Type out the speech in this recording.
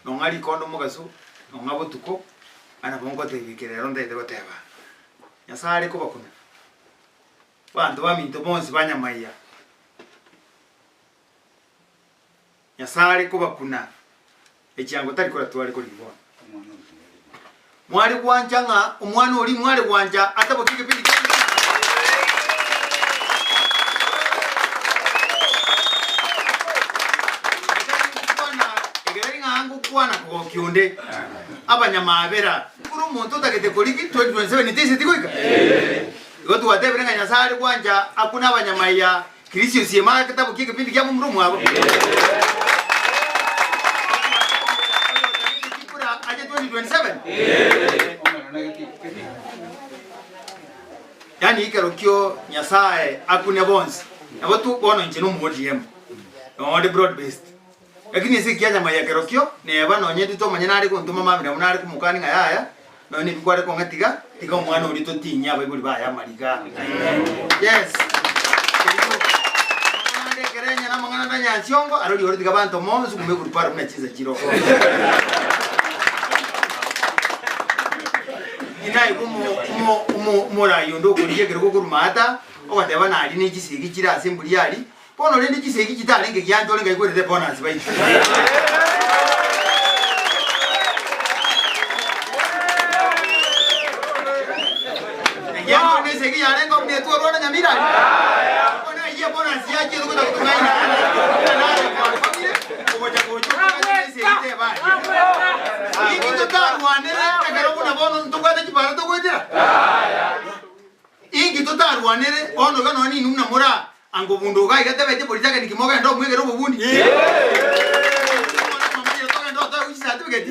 Nong'a rikondo mogaso, nong'a botuko, ng'a nabo ngotebia eke rero ntagete goteba. Nyasae are kobakuna, abanto baminto bonsi ba nyamaiya, Nyasae are kobakuna echiango tari koratware korigia bono. Mware gwancha ng'a omwana oria mware gwancha atabokie egepindi kia Ekero ng'a ngokwana kogokia onde abanyamabera ore omonto otagete korigi 2027 tese tigoika igo twatebire ng'a Nyasae are gwancha akune abanyamaiya Kristo osieme agetabu ki'egepindi kia momura omwabo. Chikura ache 2027. Yaani ekero kio Nyasae akune bonsi. Nabo tu bono inche nomo ODM. Nonde broad based. Lakini ase ekianya maya ekero kio neba nonye intwe tomanye nare gontoma mambia nabo nare komokani ng'a yaya nonye nebi kware kong'a tiga tiga omwana oria totinyie abaibori baye amariga. Yes. Amang'ana ande ekero enyene amang'ana ande anyansiongo arori ore tiga banto monsi kume eguruparo buna chinsa chire oo. Inaigwe omo omo omo omorai onde okorigia ekero gokorwa maata ogoteba naria ne chisegi chire ase emburi aria Bono rende chisegi chitarenge giancha ore ngaigwerete bonus baito. Egiancha ore nesegi yarenge buna etwarwa na Nyamira aria. Bono eyio ebonus yachiete gocha gotong'aina naye ogocha gocha otong'aine nesegi teba aria. Inki totarwanere ekero buna bono ntobwate chibara togoetera? Inki totarwanere bono iga nonya ninwe buna more aa? Ango bundu iga iga tebeti bori tageni ki mogende omwegere obobundi. Togende otoe gochi certificate.